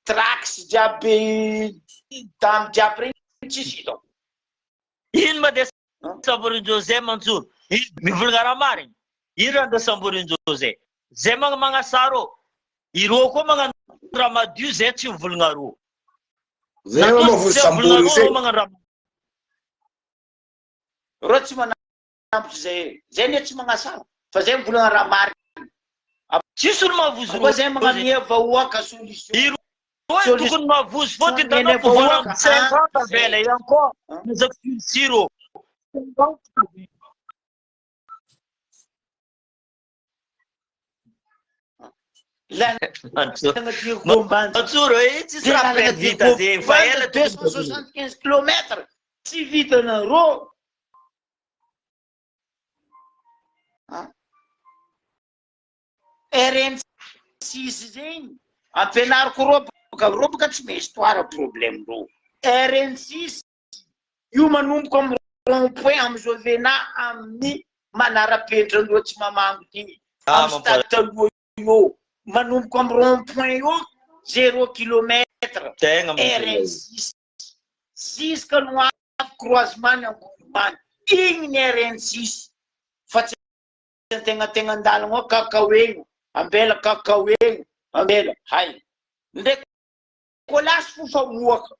Trax jiaby dame jiaby regny tsisy hitako. Ino ma de samborin-dreo zay Mantsoro? Mivolagna raha marigny. Ino raha nde samborin-dreo zay? Zay magna magnasara ô. Ireo koa magnano raha madio zay tsy mivolagna rô. Zay ma mavozo sambory zay. Magnano raha Reo tsy manampy zay. Zay anie tsy magnasara fa zay mivolagna raha marigny. Tsisy olo mavozo rô. Zay magnamia vahoaka solution. Ireo tokony mavozo fô ty hitanao pouvoir am 50 avela et encore miezaka sursis rô. Mantsoro e tsisy raha près vita zegny fa ela tokony 275 kilomètres tsy vitanareo. RN 6 zegny ampianariko rô boka rô boka tsy mahay histoire problème rô. RN 6 io manomboka am rond point am Jovena amin'ny manara-penitra aloha tsy mamango ty am stade taloha io manomboka am rond point io zéro kilomètre RN 6 jusqu'à no avy croisement ny Ambondromamy igny ny RN 6 fa tsy antegnategnan-dalagna ao kakaoegna ambela kakaoegna ambela hay ndraiky colas fo fa moaka.